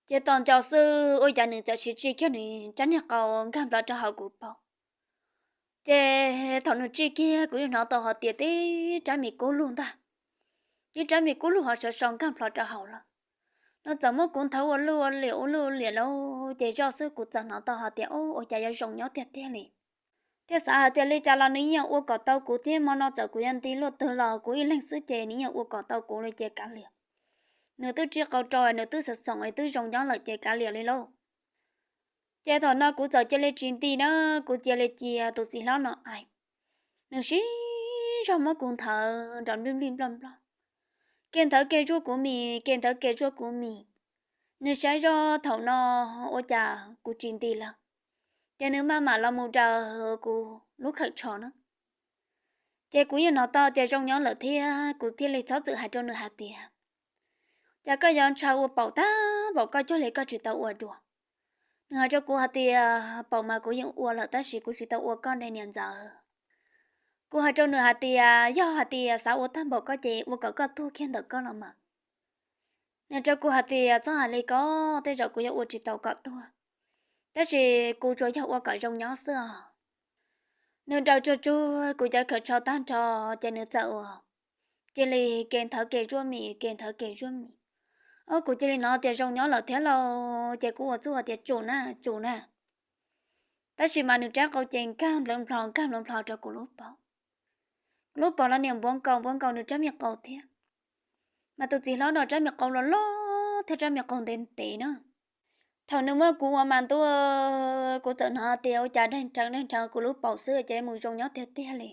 Ces tos nco xwb ua cas nws txawm siv tsim kiag nws rab niag qau nkag nplo rau hauv kuv paum. Ces thaum nws tsim kiag kuv yeej hnov tau hais tias tib rab mis kub lug ntag, tib rab mis kub lug ho sawv sau nkag nplo rau hauv lawm. Nws txawm muab kuv nthawv ua luj ua liam ua luj ua liam lawm ces zoj xwb kuv txawm hnov tau hais tias, Ua cas yuav zoo nyob tiag tiag li. Thiaj xav hais tias li cas los nws yeej ua kom tau kuv thiab, hmo no txawm kuv yuav nti luaj twg los kuv ib leeg xwb ces nws yeej ua kom tau kuv li ces kav liam. Nws twb tsim qau rau, nws twb xoom xoom twb zoo nyob lawm ces kav liam li lauj. Ces thaum no kuv txawm cia li tsis nti na, kuv cia li cia tus txiv hlob no aim. Nws siv zog muab kuv nthawv nrov nplij nplij nploj nploj, ke nthawv ke zuaj kuv mis, ke nthawv ke zuaj kuv mis. Nws saib zoj thaum no ua cas kuv tsis nti lawm, ces nws maj mam los mus raws kuv lub khawm tsho na. Ces kuv yeej hnov tau tias zoo nyob lawm thiab kuv thiaj li txhob txwm hais rau nws hais tias, Cas koj yuav ntshaw ua paum tag npaum koj cuag li koj tsis tau ua dua? Nws hais rau kuv hais tias, Paum mas kuv yeej ua lawm tab sis kuv tsis tau ua koj ne niam ntxawm. Kuv hais rau nws hais tias, Yog hais tias xav ua tag npaum koj ces ua kom koj tuag kiag ntawm koj los mas. Nws rau kuv hais tias, Txhob hais li ko, tej zaum kuv yuav ua tsis tau kom tuag, tab sis kuv tsuas yog ua kom zoo nyob xwb os. Nws raws tsuag tsuag kuv cov khawm tsho tag nrho, ces nws txawm ua cia li ke nthawv ke zuaj mis, ke nthawv ke zuaj mis. Ob, kuv cia li hnov tias zoo nyob lawm thiab lauj, ces kuv ua txuj hais tias, Tsum na, tsum na. Tab sis mas nws rab qau ces nkag nplho nkag nplho rau kuv lub paum. Kuv lub paum los niam npuav nkaus npuav nkaus nws rab me qau thiab. Mas tus txiv hlob no rab me qau los loj thiab rab me qau ntev ntev na. Thaum nws muab kuv ua mas ntuj, kuv txawm hnov tias ua cas daig nrheev daig nrheev kuv lub paum xwb ces mus zoo nyob tiag tiag li.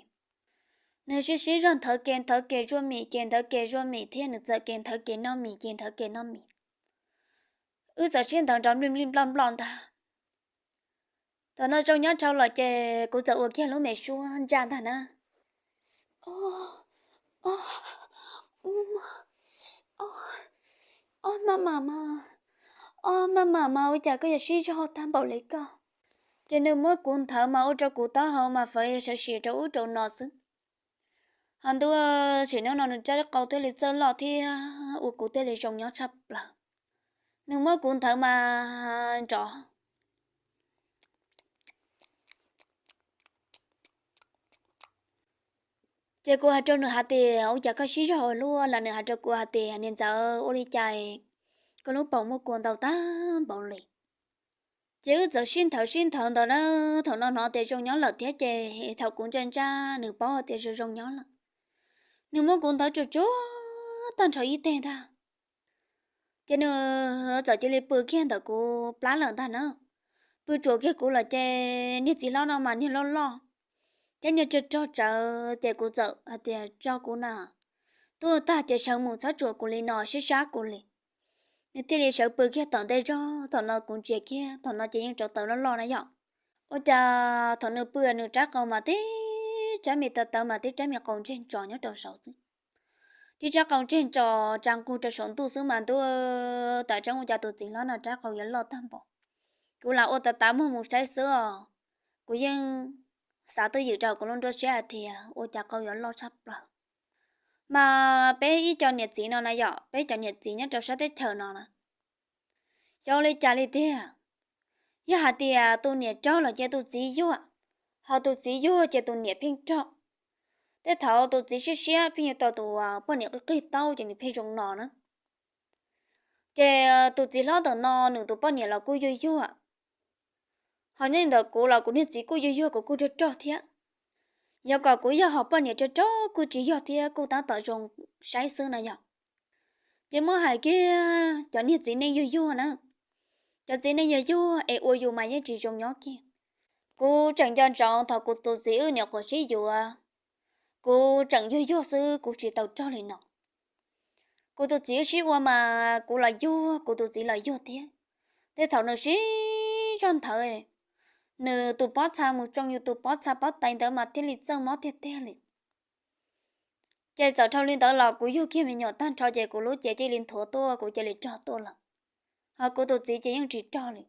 Nws sib sib zog nthawv ke nthawv ke zuaj mis, ke nthawv ke zuaj mis thiab nws txawm ke nthawv ke noj mis, ke nthawv ke noj mis. Wb txawm sib nthawv nrov nplij nplij nploj nploj ntag. Thaum no zoo nyob dhau lawm ces kuv txawm ua kiag lub me suab ntsaj ntag na. Ob, maj mam mas, ob, maj mam mas ua cas koj yuav sib zog tag npaum li koj? Ces nws muab kuv nthawv mas ua rau kuv taub hau mas fawv sawv sim rau ub rau no xwb. Ho ntuj, sim neej no nws rab qau thiaj li txawj loj thiab ua kuv thiaj li zoo nyob tshaj plaws. Nws muab kuv nthawv mas nrov. Ces kuv hais rau nws hais tias, Ua cas koj sib zog ua luaj? Los nws hais rau kuv hais tias, Niam ntxawm, ua li cas koj lub paum muaj kua ntau tag npaum li? Ces wb txawm sib nthawv sib nthawv ntawd na, thaum no hnov tias zoo nyob lawm thiab ces thaum kuv ntsaj ntsaj nws paub tias zoo zoo nyob lawm. Nws muab kuv nthawv tsuag tsuag tag nrho ib teg ntag. Ces nws txawm cia li pw kiag ntawm kuv plab lawm ntag na. Pw tsuam kiag kuv lawm ces niag txiv hlob no mas niag loj loj thiab niag rog rog tsawv ces kuv txawm hais tias, Tso kuv na. Tuaj tag ces sawv mus, txhob tsuam kuv li no, sib sab kuv li. Nws thiaj li sawv pw kiag tom ntej zog, thaum no kuv ntsia kiag thaum no ces yeej rauv taws loj loj na yom. Ua cas thaum nws pw nws rab qau mas tib rab me taw tawv mas tib rab me qau ntseg ntsos nyob rau saud xwb. Tib rab qau ntseg ntsos tsa nqug rau saum ntuj xwb mas ntuj, tam tseeb ua cas tus txiv hlob no rab qau yuav loj tag npaum. Kuv lam ua tas tas muag mus saib xwb os. Kuv yeej xav twj ywm rau kuv lub nruab siab hais tias ua cas qau yuav loj tshaj plaws. Mas peb ib co niam txiv no na yom, peb cov niam txiv nyob rau sab teb chaws no na, xyov li cas li tiag. Yog hais tias tus niam rog los ces tus txiv yuag, ho tus txiv yuag ces tus niam pheej rog. Tej thaum tus txiv siab siab pheej yuav tau tus poj niam qig qig taub ces nws pheej zoo no na. Ces tus txiv hlob ntawm no nws tus poj niam los kuj yuag yuag. Ho nyob ntawm kuv los kuv niag txiv kuj yuag yuag, kuv kuj rog rog thiab. Yog kom kuv yog ho poj niam rog rog kuj tsis yog thiab, kuj tab tom zoo saib xwb na yom. Ces muab hais kiag cov niag txiv neej yuag yuag na, cov txiv neej yuag yuag es ua yus mas yeej tsis zoo nyob kiag. Kuv tseem nco ntsoov thaum kuv tus txiv wb nyuam qhuav sib yuav, kuv tseem yuag yuag xwb kuv tsis tau rog li no. Kuv tus txiv wb sib ua mas kuv los yuag, kuv tus txiv los yuag thiab. Tej thaum nws sib zog nthawv, nws tus pob txha mus tsoo yus tus pob txha pob tais ntawd mas thiaj li txawj mob tiag tiag li. Ces txawm dhau li ntawd los kuv yug kiag me nyuam tag nrho ces kuv lub cev cia li nthuav tuaj, kuv cia li rog tuaj lawm. Ho kuv tus txiv ces yeej tsis rog li.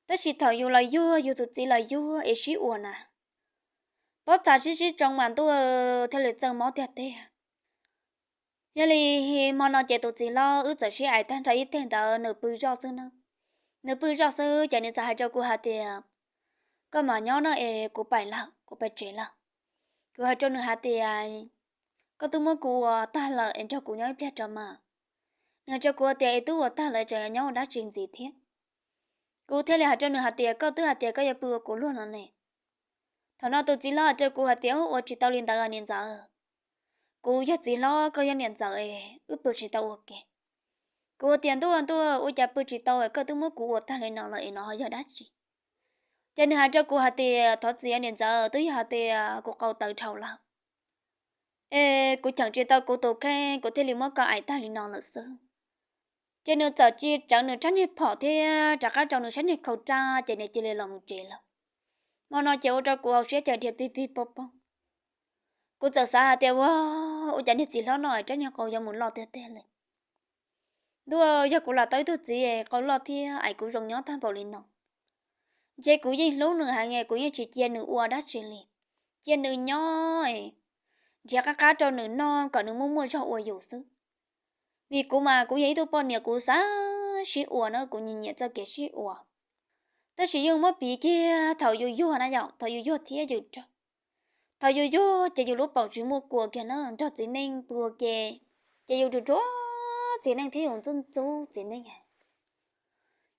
Tab sis thaum yus los yuag, yus tus txiv los yuag es sib ua na, pob txha sib sib tsoo mas ntuj thiaj li txawj mob tiag tiag. Yog li hmo no ces tus txiv hlob wb txawm sib aim tag nrho ib teg ntawd nws pw zoj xwb na. Nws pw zoj xwb ces nws txawm hais rau kuv hais tias, koj mam nyob no es kuv pais lawm, kuv pais tsev lawm. Kuv hais rau nws hais tias, koj twb muab kuv ua tag lawm es nrog kuv nyob ib pliag tso mas. Nws hais rau kuv hais tias, es twb ua tag lawm tseem nyob ua dab tsi ntxiv thiab? Kuv thiaj li hais rau nws hais tias, koj twb hais tias koj yuav pw ua kuv luag no ne. Thaum no tus txiv hlob hais rau kuv hais tias, ua tsis tau li ntawd niam ntxawm, kuv yog txiv hlob koj yog niam ntxawm, wb pw tsis tau ua ke. Kuv tias, ntuj ntuj, ua cas pw tsis tau, koj twb muab kuv ua tag li no lawm es no ho yog dab tsi? Ces nws hais rau kuv hais tias, thov txim niam ntxawm, twb yog hais tias kuv qau tawv dhau lawm es kuv cheem tsis tau kuv tus kheej, kuv thiaj li muab koj aim tag li no lawm xwb. Ces nws txawm cia tsawv nws rab niag phom thiab rov qab rau nws sab niag khau raj ces nws cia li los mus tsev lawm. Hmo no ces ua rau kuv hauv siab ces dhia pig pig pog pog. Kuv txawm xav hais tias, ua, ua cas niag txiv hlob no rab niag qau yuav mus loj tiag tiag li. Ntuj, yog kuv lam tau ib tug txiv qau loj thiab aim kuv zoo nyob tag npaum li no, ntshe kuv yeej hlub nws heev, kuv yeej tsis cia nws ua dab tsi li, cia nws nyob, nrhiav qab qab rau nws noj kom nws muaj muaj zog ua yus xwb. Vim kuv mas kuv yog ib tug poj niam kuv xav sib ua na, kuv nyiam nyiam txoj kev sib ua. Tab sis yeej muab piv kiag thaum yus yuag na yom, thaum yus yuag thiab yus raug. Thaum yus yuag ces yus lub paum tsis muaj kua kiag na, nrog txiv neej pw ua ke ces yus rhuav rhuav txiv neej thiab yus ntxub ntxub txiv neej.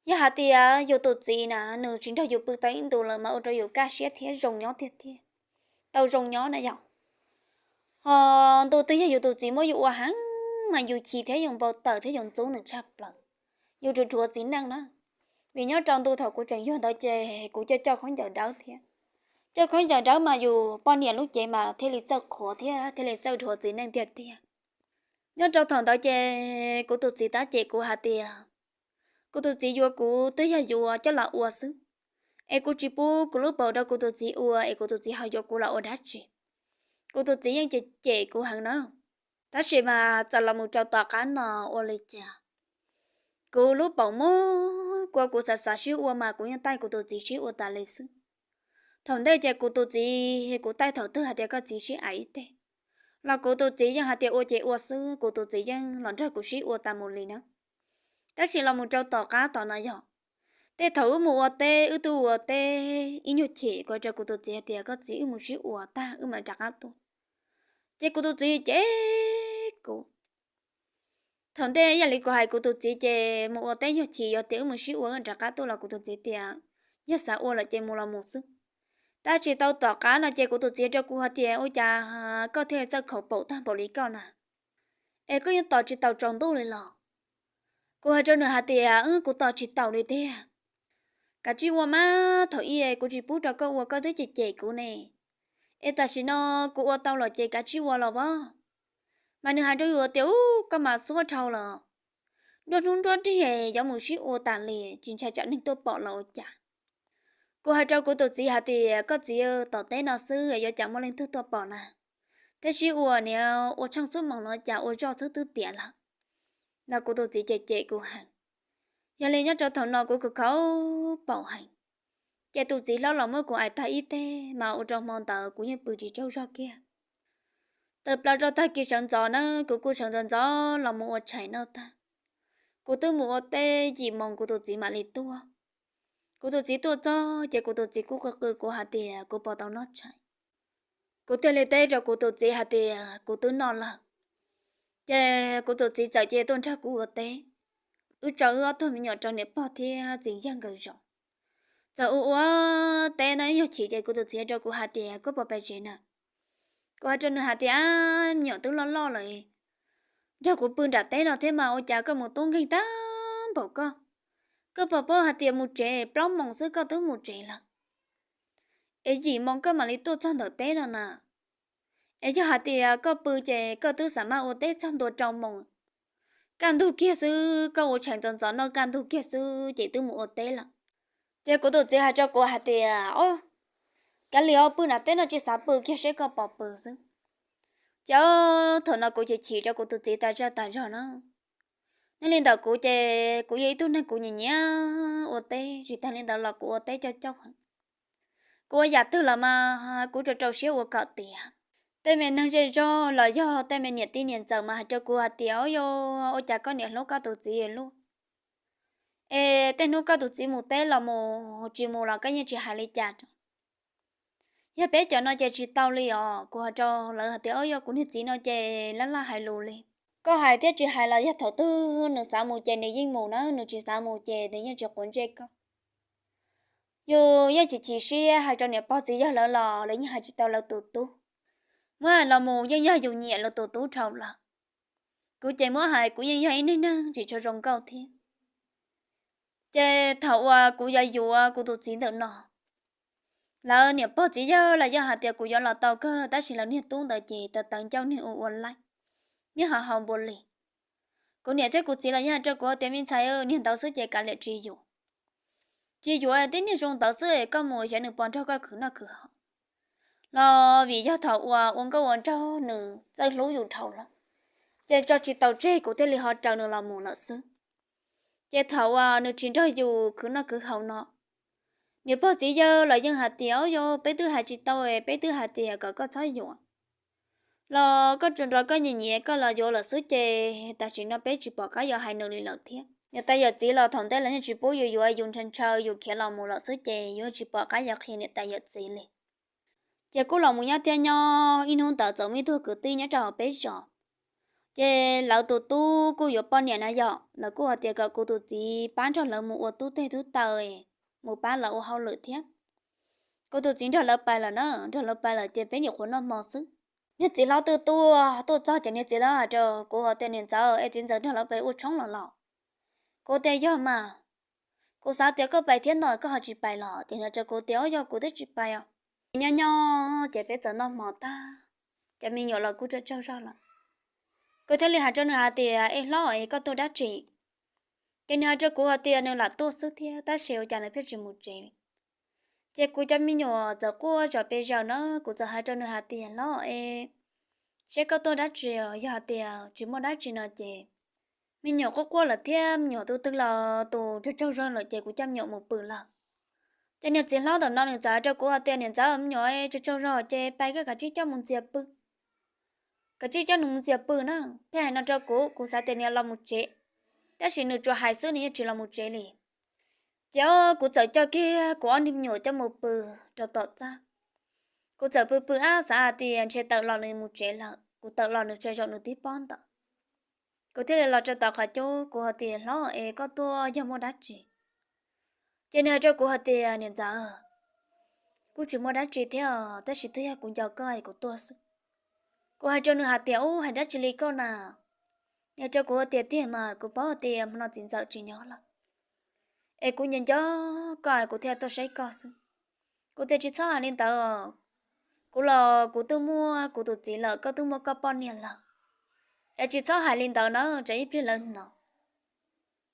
Yog hais tias yus tus txiv na nws tsis nrog yus pw tau ib ntus lawm mas ua rau yus kaj siab thiab zoo nyob tiag tiag, tau zoo nyob na yom. Ho ntu twg yog yus tus txiv muab yus ua heev mas yus chim thiab yus npau taws thiab yus ntxub nws tshaj plaws, yus rhuav rhuav txiv neej na. Vim nyob rau ntu thaum kuv tseem yuag ntawd ces kuv coj coj khaub ncaws dawb thiab, coj khaub ncaws dawb mas yus poj niam lub cev mas thiaj li txawj qhuav thiab thiaj li txawj rhuav txiv neej tiag tiag. Nyob rau thaum ntawd ces kuv tus txiv tab cem kuv hais tias, kuv tus txiv yuav kuv twb yog yuav coj los ua xwb, es kuv tsis pub kuv lub paum rau kuv tus txiv ua es kuv tus txiv ho yuav kuv los ua dab tsi? Kuv tus txiv yeej cem cem kuv heev na. Tab sis mas txawm los mus rau tom qab no ua li cas kuv lub paum muaj kua, kuv xav xav sib ua mas kuv yeej taij kuv tus txiv sib ua tas li xwb. Thaum ntej ces kuv tus txiv, kuv taij thaum twg hais tias koj txiv sib aim ib teg los kuv tus txiv yeej hais tias ua ces ua xwb, kuv tus txiv yeej los nrog kuv sib ua tas mus li na. Tab sis los mus rau tom qab tom no yog tej thaum wb mus ua teb, wb twb ua teb ib nyuag chim, kuv hais rau kuv tus txiv hais tias koj txiv, wb mus sib ua tag wb mam rov qab tuaj. Ces kuv tus txiv cem kuv. Thaum ntej ib yam li kuv hais kuv tus txiv ces mus ua teb nyuag chim, yog tias wb mus sib ua wb rov qab tuaj los kuv tus txiv tias yog xav ua lawm ces mus los mus xwb. Tab sis tau tom qab no ces kuv tus txiv rau kuv hais tias ua cas koj thiaj txawj khaus paum tag npaum li koj na, es koj yeej tos tsis taus tsaus ntuj li los? Kuv hais rau nws hais tias wb, kuv tos tsis taus li tiag. Kav tsij ua mas, thaum ub kuv tsis pub rau koj ua koj twb cem cem kuv ne, es tam sim no kuv ua tau los ces kav tsij ua los as. Mas nws hais rau yus tias ub, koj mas xuab dhau los, nruab hnub nruab rig yuav mus sib ua tas li, tsis ntshai tsam neeg tuaj pom los ua cas? Kuv hais rau kuv tus txiv hais tias koj txiv, tom teb no xwb yuav cas muaj leej twg tuaj pom na, thiab sib ua niam ua tsheej xuab moos no cas ua zoj xwb twb tiav lawm. Los kuv tus txiv cem cem kuv heev. Yog li nyob rau thaum no kuv khaus paum heev, ces tus txiv hlob los muab kuv aim tag ib teg mas ua rau hmo ntawd kuv yeej pw tsis tsaug zog kiag. Tawm plaws rau tag kis sawv ntxov na, kuv kuj sawv ntxov ntxov los mus ua tshais noj tag. Kuv twb mus ua teb yim moos kuv tus txiv mam li tuaj. Kuv tus txiv tuaj txog ces kuv tus txiv kuj qw qw kuv hais tias kuv puas tau noj tshais. Kuv thiaj li teb rau kuv tus txiv hais tias kuv twb noj lawm. Ces kuv tus txiv txawm cia tuaj nrog kuv ua teb. Wb tso wb ob tug me nyuam rau niam pog thiab txiv yawg nkawd zov. Txawm ua ua teb no ib nyuag chim ces kuv tus txiv rau kuv hais tias koj puas pais tsev na? Kuv hais rau nws hais tias me nyuam twb loj loj lawm, nrog kuv pw nram teb no thiab mas ua cas koj mus tub nkeeg tag npaum koj? Koj puas paub hais tias mus tsev plaub moos xwb koj twb mus tsev lawm, es yim moos koj mam li tuaj txog ntawm teb no na? Es yog hais tias koj pw ces koj twb xav mas ua teb txog ntua rau moos, kaj ntug kiag xwb, koj ua tshais ntxov ntxov noj kaj ntug kiag xwb ces twb mus ua teb lawm. Ces kuv tus txiv hais rau kuv hais tias, o, kav liam, pw nram teb no tsis xav pw kiag seb koj puas pw xwb. Ces thaum no kuv chim chim rau kuv tus txiv tas zaj tas zog na. Nyob li ntawm kuv ces kuv yog ib tug neeg kuv nyiam nyiam ua teb, tsis tag li ntawd los kuv ua teb coob coob heev. Kuv ua yam twg los mas kuv rau rau siab ua kom tiav. Tej me neeg zej zog los yog tej me niam tij niam ntxawm mas hais rau kuv hais tias, o, yog ua cas koj niam hlub koj tus txiv luaj? Es tej hnub koj tus txiv mus teb los mus tsis mus los koj yeej tsis hais li cas rau. Yog peb cov no ces tsis tau li os. Kuv hais rau lawv hais tias, o, yog kuv niag txiv no ces laj laj hais lus li. Koj hais thiab tsis hais los yog thaum twg nws xav mus ces nws yeej mus na, nws tsis xav mus ces nws yeej tsis quav ntsej koj. Yus yeej chim chim siab hais rau niam pog txiv yawg lawv los lawv yeej hais tsis tau lawv tus tub. Muab hais los mus yeej yog yus nyiam lawv tus tub dhau lawm. Kuv ces muab hais kuv yeej yog ib neeg neeg tsis tshua zoo nkauj thiab. Ces thaum uas kuv yuav yuav kuv tus txiv ntawm no, lawv niam pog txiv yawg los yeej hais tias kuv yuav los tau kawg, tab sis lawv niag tub ntawd ces tawv tawv ncauj niag ua ua laib, niag haus haus npua li. Kuv niam thiab kuv txiv los yeej hais rau kuv tias, me ntxhais, niag ntawd xwb ces kav liam tsis yuav. Tsis yuav, tib niag zoo ntawd xwb es koj mus xyov nws puas nrog koj khwv noj khwv haus. Los vim yog thaum uas ua nkauj ua nraug nws txawj hlub yus dhau lawm, ces tso tsis tau tseg kuv thiaj li ho raws nws los mus lawm xwb. Ces thaum uas nws tsis nrog yus khwv noj khwv haus no, niam pog txiv yawg los yeej hais tias, o, yog peb twb hais tsis tau es peb twb hais tias kom koj txhob yuav los koj tsuas nrog koj nyiam nyiam koj los yuav lawm xwb ces tam sim no peb tsis pom qab yuav hais nws li lawm thiab. Niam tais yawm txiv los thaum ntej los yeej tsis pub yus yuav, yus ntshaw ntshaw yus khiav los mus lawm xwb ces yus tsis pom qab yuav qhia niam tais yawm txiv li. Ces kuj los mus nyob thiab nyob ib hnub ntawd txawm muaj ib tug kwv tij nyob rau hauv peb zos, ces lawv tus tub kuj yuav poj niam na yom, lawv kuj hais tias kom kuv tus txiv pab nrog lawv mus ua tub teg tub taw, mus pab lawv ua hauj lwm thiab. Kuv tus txiv nrog lawv pais lawm na, nrog lawv pais lawm ces peb nyuam qhuav noj hmo xwb. Niag txiv hlob twb tuaj, tuaj txog ces niag txiv hlob hais rau kuv hais tias, niam ntxawm, es txiv ntxawm nrog lawv pais ua tshoob los los? Kuv tias yog mas, kuv xav tias koj pais thiab no koj ho tsis pais los. Ces nws hais rau kuv tias, o, yog kuv twb tsis pais os. Nyob nyob ces peb txawm noj hmo tag, cov me nyuam los kuj tsaug tsaug zog lawm. Kuv thiaj li hais rau nws hais tias, es hlob, es koj tuaj dab tsi? Ces nws hais rau kuv hais tias nws lam tuaj xwb thiab tab sis ua cas nws pheej tsis mus tsev. Ces kuv cov me nyuam txawm quaj zom pes zaws na, kuv txawm hais rau nws hais tias, hlob, es seb koj tuaj dab tsi os, yog hais tias tsis muaj dab tsi no ces me nyuam quaj quaj lawm thiab me nyuam tus twg los tus tsaug tsaug zog lawm ces kuv coj me nyuam mus pw lawm. Ces niag txiv hlob ntawm no nws txawm hais rau kuv hais tias, niam ntxawm, me nyuam tsaug tsaug zog ces pais koj kav tsij coj mus ntxias pw. Kav tsij coj nws mus ntxias pw na. Pheej hais no rau kuv, kuv xav tias nws los mus tsev, tab sis nws tsuas hais xwb nws yeej tsis los mus tsev li. Ces kuv txawm coj kiag kuv ob niag me nyuam coj mus pw rau tom txaj. Kuv txawm pw pw ab xav hais tias ntshe tawm los nws mus tsev lawm, kuv tawm los nws tsev zaum nws tib pob ntawd. Kuv thiaj li los rau tom qhov cub, kuv hais tias, hlob, es koj tuaj yog muaj dab tsi? Ces nws hais rau kuv hais tias, niam ntxawm, kuj tsis muaj dab tsi thiab os, tab sis twb yog kuv nco koj es kuv tuaj xwb. Kuv hais rau nws hais tias, ub, hais dab tsi li koj na? Nws hais rau kuv hais tias, tiag mas kuv paub hais tias hmo no txiv ntxawm tsis nyob lawm, es kuv nco nco koj es kuv thiaj tuaj saib koj xwb. Kuv tias, tsis txhob hais li ntawd, kuv los kuv twb muaj kuv tus txiv lawm, koj twb muaj koj poj niam lawm, es tsis txhob hais li ntawd na, tsam ib pliag lawv hnov.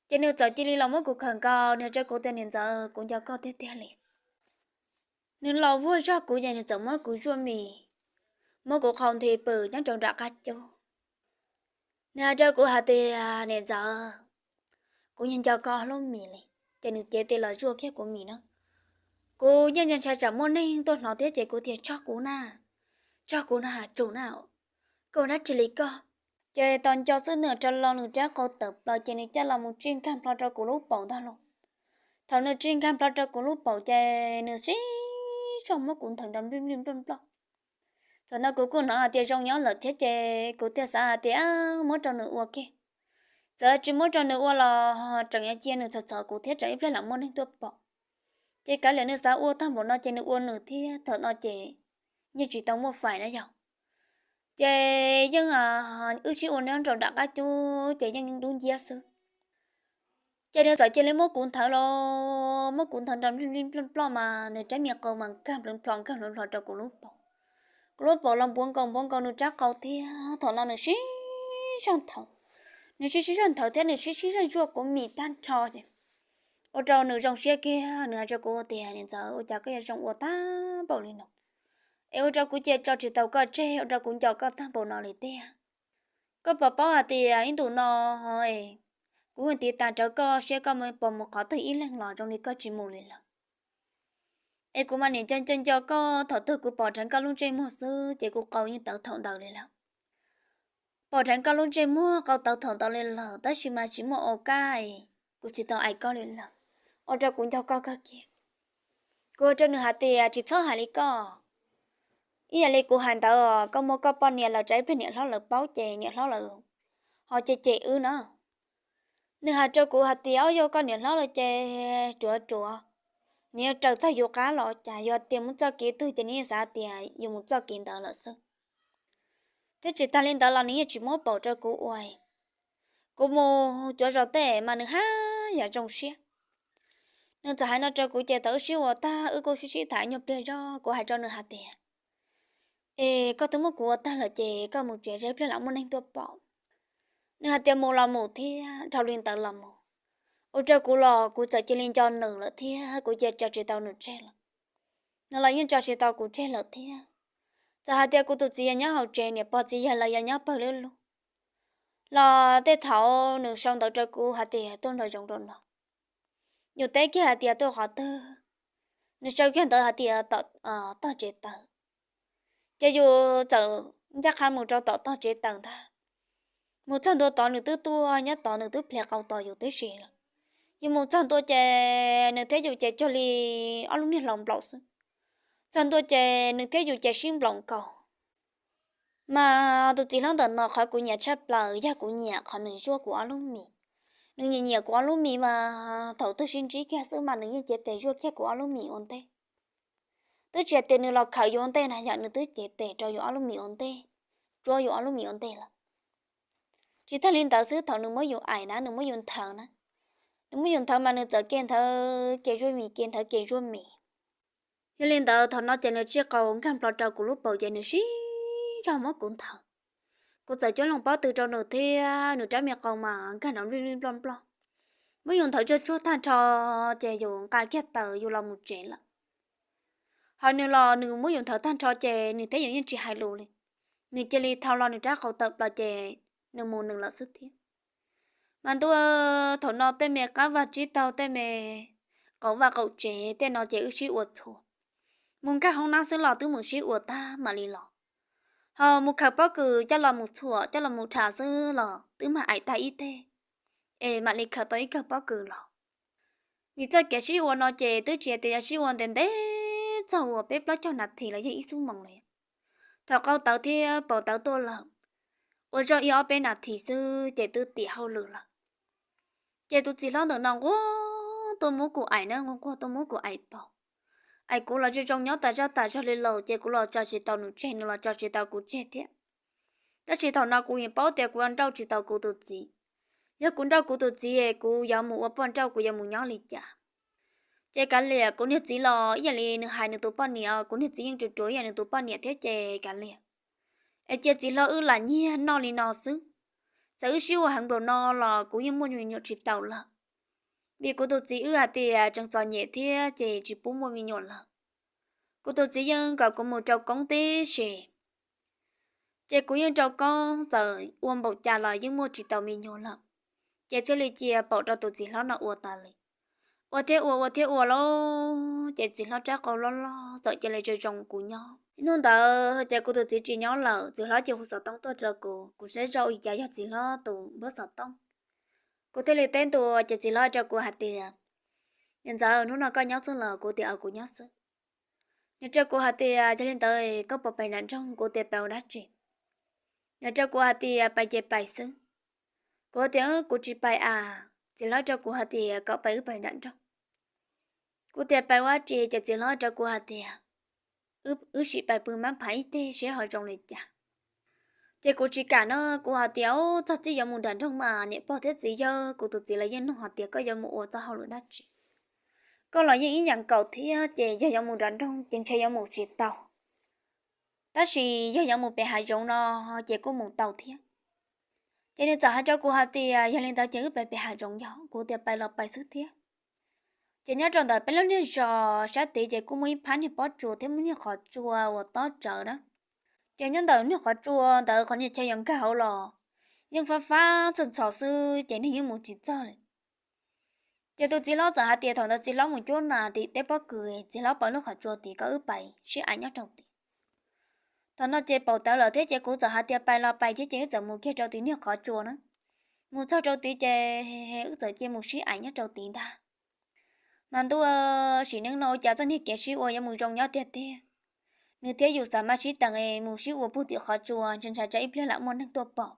Ces nws txawm cia li los muab kuv khawm nkaus, nws hais rau kuv tias, niam ntxawm, kuv nco koj tiag tiag li. Nws los vuag zog kuv ces nws txawm muab kuv zuaj mis, muab kuv qhau nthi pw nyob rau nram qab cub. Nws hais rau kuv hais tias, niam ntxawm, kuv nco nco koj lub mis li. Ces nws cev tes los zuaj kiag kuv mis na. Kuv yeej ntshai ntshai tsam muaj neeg tuaj hnov thiab ces kuv tias, tso kuv na, tso kuv na, tsum na, koj ua dab tsi li koj? Ces tos nco xwb nws rov los nws rab qau tawm plaws ces nws coj los mus tsij nkag nplho rau kuv lub paum ntag lauj. Thaum nws tsij nkag nplho rau kuv lub paum ces nws sib zog muab kuv nthawv nrov nplij nplij nploj nploj. Thaum no kuv kuj hnov hais tias zoo nyob lawm thiab ces kuv thiaj xav hais tias muab rau nws ua kiag. Txawm tsis muab rau nws ua los tseem yuav cia nws txhom txhom kuv thiab tsam ib pliag lam muaj neeg tuaj pom. Ces kav liam nws xav ua tag npaum no ces nws ua nws thiab, thaum no ces yeej tsis tau muaj fais na yog. Ces yeej wb sib ua nyob rau nram qab cub ces yeej dub nciab xwb. Ces nws txawm cia li muab kuv nthawv los, muab kuv nthawv nrov nplij nplij nploj nploj mas nws rab me qau mas nkag nplhov nplho nkag nplhov nplho rau kuv lub paum. Kuv lub paum los npuav nkaus npuav nkaus nws rab qau thiab, thaum no nws sib zog nthawv. Nws sib sib zog nthawv thiab nws sib sib zog zuaj kuv mis tag nrho ces ua rau nws zoo siab kiag, nws hais rau kuv tias, niam ntxawm, ua cas koj yuav zoo ua tag npaum li no? Es ua rau kuv cia tso tsis tau koj tseg, ua rau kuv nco koj tag npaum no li tiag. Koj puas paub hais tias ib ntus no kuv tiv tas rawv koj saib koj puas mus qhov twg ib leeg los zoo li koj tsis mus li lawm. Es kuv mas niam nco nco nco koj, thaum twg kuv pom dheev koj lub ntsej muag xwb ces kuv qau yeej tawv thaum ntawd li lawm. Pom dheev koj lub ntsej muag qau tawv thaum ntawd li lawm, tab sis mas tsis muaj au kaj es Kuv tsis tau aim koj li lawm, ua rau kuv nco koj kawg kiag. Kuv ua rau nws hais tias tsis txhob hais li koj. Ib yam li kuv hais ntawd, koj muab koj poj niam los tsa ib pliag niam hlob lawv paub ces niam hlob lawv ho cem cem wb na. Nws hais rau kuv hais tias, ob, yog koj niam hlob lawv ces ruam ruam, nws yuav raws txog yus qab los cas, yog tias mus txoj kev twg ces nws yeej xav tias yus mus txoj kev ntawd lawm xwb. Thiab tsis tas li ntawd los nws yeej tsis muab paum rau kuv ua. Kuv mus cuav zos tej mas nws haj yam zoo siab. Nws txawm hais no rau kuv ces thaum wb sib ua tag wb kuj sib sib tham nyuag pliag zog, kuv hais rau nws hais tias, es koj twb muab kuv ua tag lawm ces koj mus tsev zog ib pliag los muaj neeg tuaj pom. Nws hais tias mus los mus thiab, dhau li ntawd los mus. Ua rau kuv los kuv txawm cia li nco nws lawm thiab kuv cia tso tsis tau nws tseg lawm. Nws los yeej tso tsis tau kuv tseg lawm thiab. Txawm hais tias kuv tus txiv yog nyob hauv tsev, niam pog txiv yawg lawv yog nyob pawg lub lug, los tej thaum nws sau ntawv rau kuv hais tias tuaj nraum zoov rau no, yus teb kiag hais tias tuaj qhov twg, nws sau kiag ntawv hais tias tom tog tsev taws. Ces yus txawm ncaj qha mus rau tom tog tsev taws ntag. Mus txog ntua tod nws twb tuaj nyob tod, nws twb ple qau tos yus tib si lawm. Yus mus txog ntua ces nws thiab yus ces cuag li ob lub niag hlau nplaum xwb. Txog ntua ces nws thiab yus ces sib nplaum nkaus. Mas tus txiv hlob ntawm no qhov kuv nyiam tshaj plaws yog kuv nyiam qhov nws zuaj kuv ob lub mis. Nws nyiam nyiam kuv ob lub mis mas thaum twg sib ntsib kiag xwb mas nws yeej cev tes zuaj kiag kuv ob lub mis ua ntej. Twb tsis hais tias nws los khawm yus ua ntej na, yog nws twb cev tes rau yus ob lub mis ua ntej, tsuab yus ob lub mis ua ntej lawm. Tsis tag li ntawd xwb, thaum nws muab yus aim na, nws muab yus nthawv na, nws muab yus nthawv mas nws txawm ke nthawv ke zuaj mis, ke nthawv ke zuaj mis. Yog li ntawd thaum no ces nws tsij qau nkag nplo rau kuv lub paum ces nws sib zog muab kuv nthawv. Kuv txawm cuab loo pob tw rau nws thiab nws rab me qau mas nkag nrov nplij nplij nploj nploj. Muab yus nthawv tsuag tsuag tag nrho ces yus nqa kiag taws yus los mus tsev lawm. Ho nws los nws muab yus nthawv tag nrho ces nws thiab yus yeej tsis hais lus li. Nws cia li thau los nws rab qau tawm plaws ces nws mus nws lawm xwb thiab. Mas ntuj, thaum no tej me qab vaj tsib taug, tej me qaum vaj qaum tsev tej no ces wb sib ua txhua. Mus nkag hoob nab xwb los twb mus sib ua tag mam li los. Ho mus khaws pob kws coj los mus txhuam coj los mus tham xwb los twb mag aim tag ib teg, es mam li khaws tau ib kawm pob kws los. Vim txoj kev sib ua no ces twb tsis hais tias yog sib ua ntev ntev txog uas peb plaub caug nas this los yog ib xuab moos li. Thaum qau tawv thiab paum tawv tuaj lawm, ua zoj ib ob peb nas this xwb ces twb tiam hauj lwm lawm. Ces tus txiv hlob ntawm no nquag tuaj muab kuv aim na, nquag nquag tuaj muab kuv aim paum. Aim kuv los zoo zoo nyob tas zaj tas zog li lawm ces kuv los tso tsis tau nws tseg, nws los tso tsis tau kuv tseg thiab. Tab sis thaum no kuv yeej paub tias kuv yuav nrauj tsis tau kuv tus txiv. Yog kuv nrauj kuv tus txiv es kuv yuav mus ua poj nrauj kuv yuav mus nyob li cas. Ces kav liam, kuv niag txiv los ib yam li nws hais nws tus poj niam, kuv niag txiv yeej ruam ruam ib yam nws tus poj niam thiab ces kav liam, es cia txiv hlob wb lam nyiag noj li no xwb. Txawm wb sib ua heev npaum no los kuv yeej muaj me nyuam tsis tau lawm. Vim kuv tus txiv wb hais tias tseem txom nyem thiab ces tsis pub muaj me nyuam lawm. Kuv tus txiv yeej kom kuv mus rau koob tib si, ces kuv yeej rau koob, txawm ua npaum cas los yeej muaj tsis tau me nyuam lawm. Ces thiaj li cia paum rau tus txiv hlob no ua tas li. Ua thiab ua, ua thiab ua lauj, ces txiv hlob rab qau loj loj txawm cia li zoo zoo kuv nyob. Hnub ntawd ces kuv tus txiv tsis nyob lawm, txiv hlob cia hu xov tooj tuaj rau kuv, kuv saib zoo li cas yog txiv hlob tus npawb xov tooj. Kuv thiaj li teb ntua ces txiv hlob rau kuv hais tias, Niam ntxawm, hnub no koj nyob xwb los? Kuv tias, Kuv nyob xwb. Nws rau kuv hais tias, Yog li ntawd koj puas pais nram nroog? Kuv tias, Pais ua dab tsi? Nws rau kuv hais tias, Pais ces pais xwb. Kuv tias, Kuv tsis pais as. Txiv hlob rau kuv hais tias, Kom pais wb pais nram nroog. Kuv tias, Pais ua dab tsi? Ces txiv hlob rau kuv hais tias, Wb sim pais pw mab phav ib teg seb ho zoo li cas. Ces kuv tsis kam no, kuv hais tias, Txog txij yuav mus nram nroog mas niam pog thiab txiv yawg kuv tus txiv lawv yeej nug hais tias koj yuav mus ua txoj hauj lwm dab tsi. Koj los yeej ib yam nkaus thiab, ces yog yuav mus nram nroog ces ntshe yuav mus tsis tau, tab sis yog yuav mus pem hav zoov no ces kuj mus tau thiab. Ces nws txawm hais rau kuv hais tias, Yog li ntawd ces wb pais pem hav zoov yog? Kuv tias, Pais los pais xwb thiab. Ces nyob rau ntawm peb lub niag zos sab tid ces kuj muaj ib phab niag pob tsuas thiab muaj niag qhov tsua uas tob tsawv na. Ces nyob ntawm niag qhov tsua ntawd qhov niag chaw yuav nkag hauv los yeej fab fab txog ntxhov xwb ces neeg yeej mus tsis txog li. Ces tus txiv hlob txawm hais tias thaum ntawd txiv hlob mus cuab nas tim teb pob kws, txiv hlob pom lub qhov tsua tid, kom wb pais sib aim nyob rau tid. Thaum no ces paum tawv lawm thiab ces kuv txawm hais tias, Pais los pais thiab, ces wb txawm mus kiag rau tim niag qhov tsua na. Mus txog rau tid ces wb txawm cia mus sib aim nyob rau tid ntag. Mas ntuj, sim neej no ua cas txoj niag kev sib ua yuav mus zoo nyob tiag tiag. Nws thiab yus xav mas sib teem es mus sib ua puag tim qhov tsua, ntshai ntshai tsam ib pliag lam muaj neeg tuaj pom.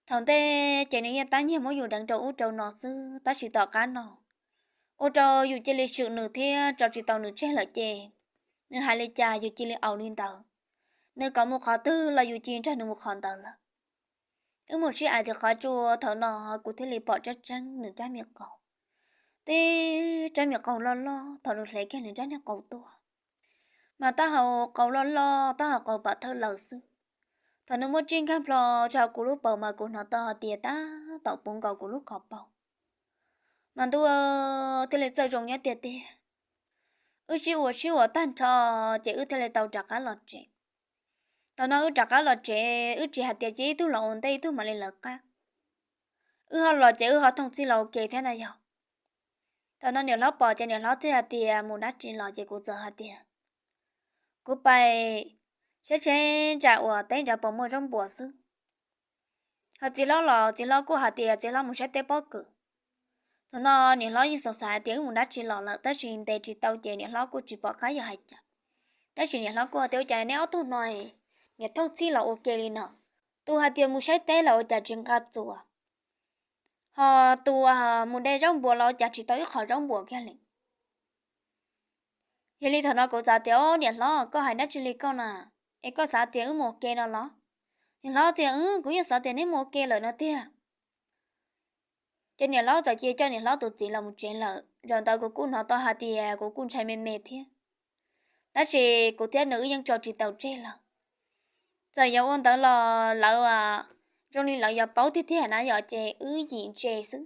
Thaum ntej ces nws yeej tab nyiag muab yus deev rau ub rau no xwb, tab sis tom qab no ua rau yus cia li swm nws thiab tso tsis tau nws tseg lawm ces nws hais li cas yus cia li ua li ntawd. Nws kom mus qhov twg los yus cia li nrog nws mus qhov ntawd lawm. Wb mus sib aim tim qhov tsua, thaum no kuv thiaj li pom tseeb tseeb nws rab me qau. Tib rab me qau loj loj, thaum nws hle kiag nws rab niag qau tuaj, mas taub hau qau loj loj, taub hau qau pam thawj lawm xwb. Thaum nws muab tsij nkag plho rau kuv lub paum mas kuv hnov tau hais tias tab tom puv nkaus kuv lub qhov paum. Mas ntuj, thiaj li txawj zoo nyob tiag tiag. Wb sib ua sib ua tag nrho ces wb thiaj li tau rov qab los tsev. Thaum no wb rov qab los tsev, wb tsis hais tias cia ib tug los ua ntej ib tug mam li lawv qab. Wb ho los ces wb ho thooj txhij los ua ke thiab na yog. Thaum no niam hlob pom ces niam hlob thiaj hais tias mus dab tsi los, ces kuv txawm hais tias kuv pais saib tsheb ntsa uas teb nrad puas muaj zaub npuas xwb. Ho txiv hlob los txiv hlob kuj hais tias txiv hlob mus saib teb pob kws. Thaum no niam hlob yeej xav xav hais tias wb mus dab tsi los lawm, tab sis ntes tsis tau ces niam hlob kuj tsis pom qab yuav hais cas. Tab sis niam hlob kuj hais tias ua cas neb ob tug no niam thooj txhij los ua ke li no, tus hais tias mus saib teb los ua cas tsis nqa txuas, ho tus mus de zaub npuas los ua cas tsis tau ib qho zaub npuas kiag li. Yog li thaum no kuv txawm tias, Au niam hlob, koj hais dab tsi li koj na? Es koj xav tias wb mus ua ke no los? Niam hlob tias, Kuv yeej xav tias neb mus ua ke lawm no tiag. Ces niam hlob txawm cia coj niam hlob tus txiv los mus tsev lawm. Zaum ntawd kuv kuj hnov tau hais tias kuv kuj ntshai me me thiab, tab sis kuv thiab nws wb yeej tso tsis tau tseg lawm. Txawm yog ua ntawd los lawv zoo li lawv yuav paub tiag tiag na yom, ces wb yim ntse xwb.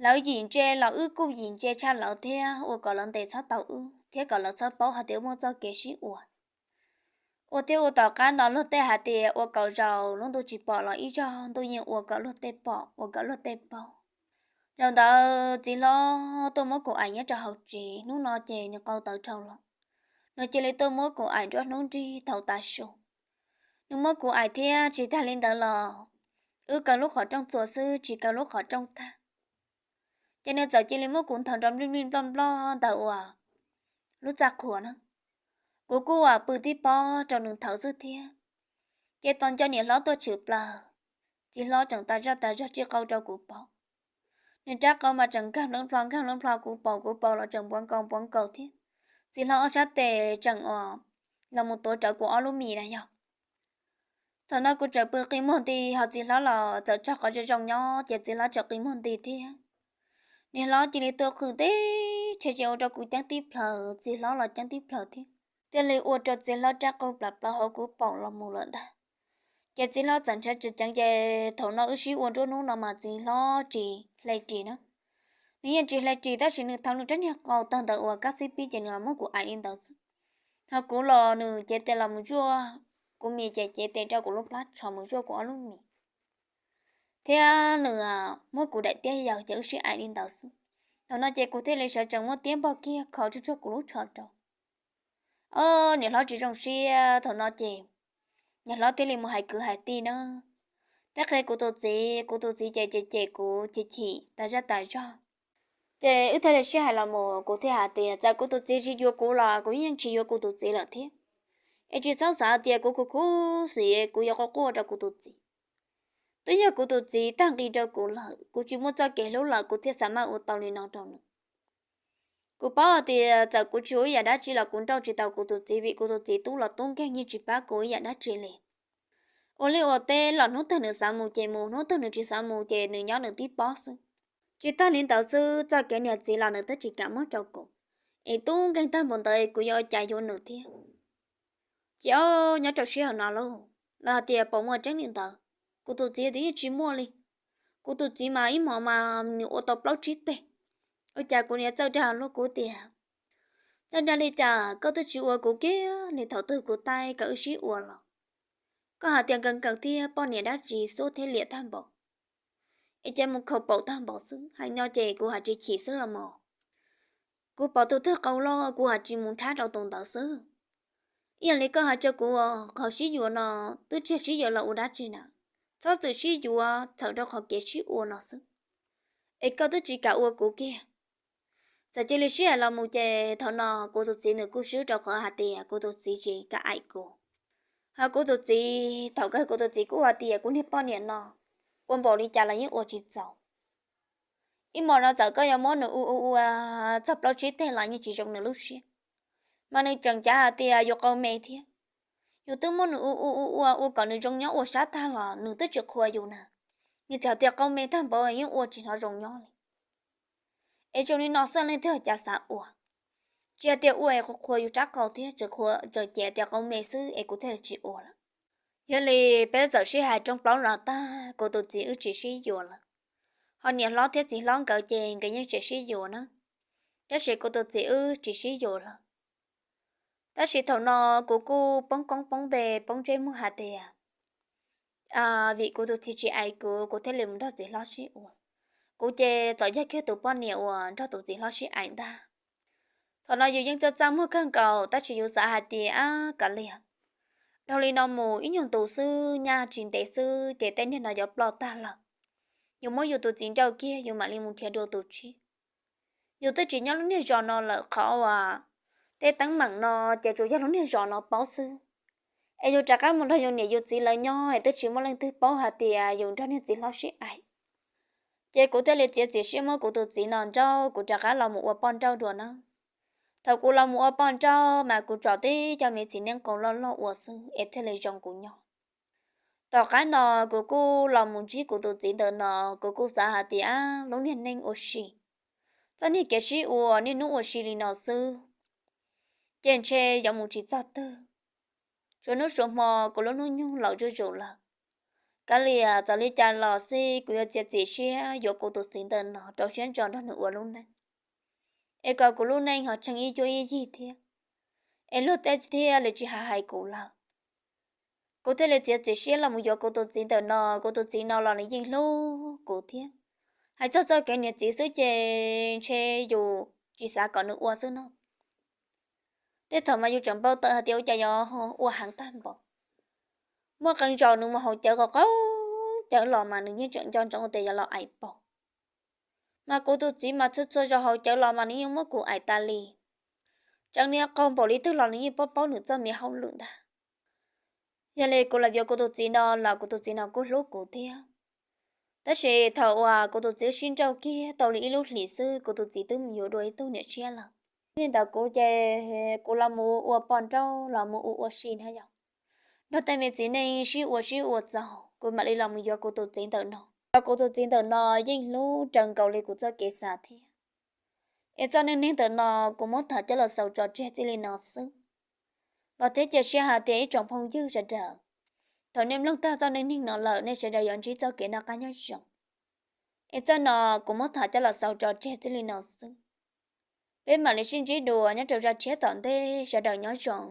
Lawv yim ntse los wb kuj yim ntse tshaj lawv thiab, ua kom lawv ntes txhob tau wb thiab kom lawv txhob paub hais tias wb muaj txoj kev sib ua. Ua thiab ua tom qab no luag tej hais tias ua kaum zaus lub ntuj tsis pom los ib zaug ntuj yeej ua kom luag tej pom, ua kom luag tej paub. Zaum ntawd txiv hlob tuaj muab kuv aim nyob rau hauv tsev, hnub no ces nws qau tawv dhau lawm, nws cia li tuaj muab kuv aim nruab hnub nrig thaum tav su. Nws muab kuv aim thiab tsis tag li ntawd los wb kaw lub qhov rooj txuas xwb tsis kaw lub qhov rooj tag. Ces nws txawm cia li muab kuv nthawv nrov nplij nplij nploj nploj ntawm uas lub txaj qhua na. Kuv kuj uas pw tib pob rau nws nthawv xwb thiab. Ces tos nco niam hlob tuaj tshwm plaws, txiv hlob tseem tas zaj tas zog tsij qau rau kuv paum. Nws rab qau mas tseem nkag nplev nplho nkag nplev nplho kuv paum, kuv paum los tseem npuav nkaus npuav nkaus thiab. Txiv hlob ob sab tes tseem uas los mus tuav rawv kuv ob lub mis na yog. Thaum no kuv tseem pw qi muag nti, ho txiv hlob los txawm tso qhov zoo zoo nyob ces txiv hlob tseem qi muag nti thiab. Niam hlob cia li tuaj qw teb rhe ces ua rau kuv ceeb tib plhaws, txiv hlob los ceeb tib plhaws thiab. Thiaj li ua rau txiv hlob rab qau plam plaws hauv kuv paum los mus lawm ntag. Ces txiv hlob txawm ntshav tsis ceev ces thaum no wb sib ua nruab hnub no mas txiv hlob tsis hle ris na. Nws yeej tsis hle ris tab sis nws thau nws rab niag qau tag ntawd uas kab xib pib ces nws los muab kuv aim li ntawd xwb. Ho kuv los nws cev tes los mus zuaj kuv mis ces cev tes rau kuv lub plab tsho mus zuaj kuv ob lub mis thiab nws muab kuv daim tiab yaws ces wb sib aim li ntawd xwb. Thaum no ces kuv thiaj li sawv tsees muab tiab npog kiag kho tsuag tsuag kuv lub tsho rau. Ob niam hlob tsis zoo siab thaum no ces niam hlob thiaj li mus hais kwv hais tij na, thiab qhia kuv tus txiv, kuv tus txiv ces cem cem kuv chim chim tas zaj tas zog. Ces wb thiaj li sib hais los mus, kuv thiaj hais tias txawm kuv tus txiv tsis yuav kuv los kuv yeej tsis yuav kuv tus txiv lawm thiab. Es tsis txhob xav tias kuv khuv khuv xim kuv yuav quaj quaj rau kuv tus txiv. Twb yog kuv tus txiv tag nqi rau kuv lawm, kuv tsis muaj txoj kev hlub lawm kuv thiaj xav maj ua tau li no rau nws. Kuv paub hais tias txawm kuv tsis ua ib yam dab tsi los kuv nrauj tsis tau kuv tus txiv vim kuv tus txiv tub los tub nkeeg yeej tsis pab kuv ib yam dab tsi li. Ua liaj ua teb los hnub twg nws xav mus ces mus, hnub twg nws tsis xav mus ces nws nyob nws tib pob xwb. Tsis tag li ntawd xwb, txoj kev niam txiv los nws twb tsis kam muab rau kuv. Es tub nkeeg tag npaum ntawd kuv yuav ua cas yuav nws thiab? Ces ob nyob rau sij hawm no lauj, lawv hais tias puas muaj tseeb li ntawd? Kuv tus txiv tias yeej tsis muaj li. Kuv tus txiv mas ib hmo mas nws ua tau plaub tsib teg. Ua cas kuv niam txawj dag luag kuv tias, txawj dag li cas koj twb tsis ua kuv kiag li thaum twg kuv taij kom wb sib ua los. Koj hais tias nkees nkees thiab poj niam dab tsi xuab thiab liam tag npaum, es cia mus khaus paum tag npaum xwb. Hais no ces kuv hais tsis chim xwb los mas. Kuv pom tus twg qau loj kuv hais tsis mus nrhab rau tus ntawd xwb. Ib yam li koj hais rau kuv, qhov sib yuav no twb tsis yog sib yuav los ua dab tsi na, txhob txwm sib yuav txhawm rau qhov kev sib ua no xwb, es koj twb tsis kam ua kuv kiag. Txawm cia li sib hais los mus ces thaum no kuv tus txiv nws kuj swb rau qhov hais tias kuv tus txiv tsis kam aim kuv. Ho kuv tus txiv thaum kawg kuv tus txiv kuj hais tias kuv niag poj niam no ua npaum li cas los yeej ua tsis txaus. Ib hmos no txawm koj yuav muab nws ua ua ua txog plaub tsib teg los yeej tsis zoo nws lub siab, mas nws tseem cav hais tias yus qau me thiab. Yus twb muab nws ua ua ua ua ua kom nws zoo nyob ua sab tag los nws twb tsis qhuas yus na. Nws tseem tias qau me tag npaum yeej ua tsis hnov zoo nyob li. Es zoo li no xwb leej twg cas xav ua? Tsis hais tias ua es qhuas qhuas yus rab qau thiab, tseem qhuas tseem ces tias qau me xwb es kuv thiaj li tsis ua lawm. Yog li peb txawm sib hais rooj plaub los tag kuv tus txiv wb tsis sib yuav lawm. Ho niam hlob thiab txiv hlob nkawd ces nkawd yeej tseem sib yuav na, tab sis kuv tus txiv wb tsis sib yuav lawm. Tab sis thaum no kuv kuj poob koob poob npe poob ntsej muag hais tias vim kuv tus txiv tsis aim kuv, kuv thiaj li mus nrog txiv hlob sib ua. Kuv ces txawm yog kiag tus poj niam uas nrog tus txiv hlob sib aim ntag. Thaum no yus yeej txaj txaj muag kawg nkaus tab sis yus xav hais tias kav liam, dhau li no mus ib nyuag ntus xwb nyaj tsis ntev xwb ces tej niag no yuav ploj tag lawm. Yus muab yus tus txiv nrauj kiag yus mam li mus nrhiav dua tus tshiab. Yus twb tsis nyob lub niag zos no lawm qhov uas tej teeb meem no ces tsuas yog lub niag zos no paub xwb. Es yus rov qab mus nrog yus niam yus txiv lawv nyob es twb tsis muaj leej twg paub hais tias yus nrog niag txiv hlob sib aim. Ces kuv thiaj li txiav txim siab muab kuv tus txiv no nrauj kuv rov qab los mus ua poj nrauj dua na. Thaum kuv los mus ua poj nrauj mas kuv tsom tib cov me txiv neej qau loj loj ua xwb es thiaj li zoo kuv nyob. Tom qab no kuv kuj los mus ntsib kuv tus txiv ntawm no, kuv kuj xav hais tias lub niag neej ua si, txoj niag kev sib ua niaj hnub ua si li no xwb, ces ntshe yuav mus tsis txog twg. Tsuas hnub tsuas hmo kuv lub hnub nyoog laus zuj zus lawm. Kav liam txawm li cas los xij kuv yuav txiav txim siab yuav kuv tus txiv ntawm no rau siab ntso nrog nws ua lub neej, es kom kuv lub neej ho tsheej ib cuab ib yig thiab, es luag tej thiaj li tsis hais hais kuv lawm. Kuv thiaj li txiav txim siab los mus yuav kuv tus txiv ntawm no. Kuv tus txiv no los nws yeej hlub kuv thiab. Hais txog txoj kev niam txiv xwb ces ntshe yus tsis xav kom nws ua xwb no. Tej thaum mas yus tseem npau taws hais tias ua cas yuav ua heev tag npaum. Muaj qee zaus nws mus haus cawv qaug qaug cawv los mas nws yeej tseem nco ntsoov tias yuav los aim paug. Mas kuv tus txiv mas txhua txhua zaus haus cawv los mas nws yeej muab kuv aim tas li. Tseem niag qaug npaum li twg los nws yeej paub paub nws txoj me hauj lwm ntag. Yog li kuv los yuav kuv tus txiv no los kuv tus txiv no kuj hlub kuv thiab. Tab sis thaum uas kuv tus txiv sib nrauj kiag tau li ib lub hlis xwb kuv tus txiv twb mus yuav dua ib tug niam tshiab lawm. Li ntawd kuv ces kuv los mus ua poj nrauj los mus ua ua si na yog, nrog tej me txiv neej sib ua sib ua txaus kuv mam li los mus yuav kuv tus txiv ntawm no. Kuv tus txiv ntawm no yeej hlub raws nkaus li kuv txoj kev xav thiab. Es txoj neej neeg ntawm no kuv muab tham coj los xaus tso tseg txij li no xwb. Vam thiab cia siab hais tias ib tsoom phooj ywg sawv daws, thaum nej mloog tag txoj neej neeg no lawm nej sawv daws yuav ntsib txoj kev noj qab nyob zoo. Es txoj no kuv muab tham coj los xaus tso tseg txij li no xwb. Peb mam li sib ntsib dua nyob rau zaj tshiab tom ntej, sawv daws nyob zoo.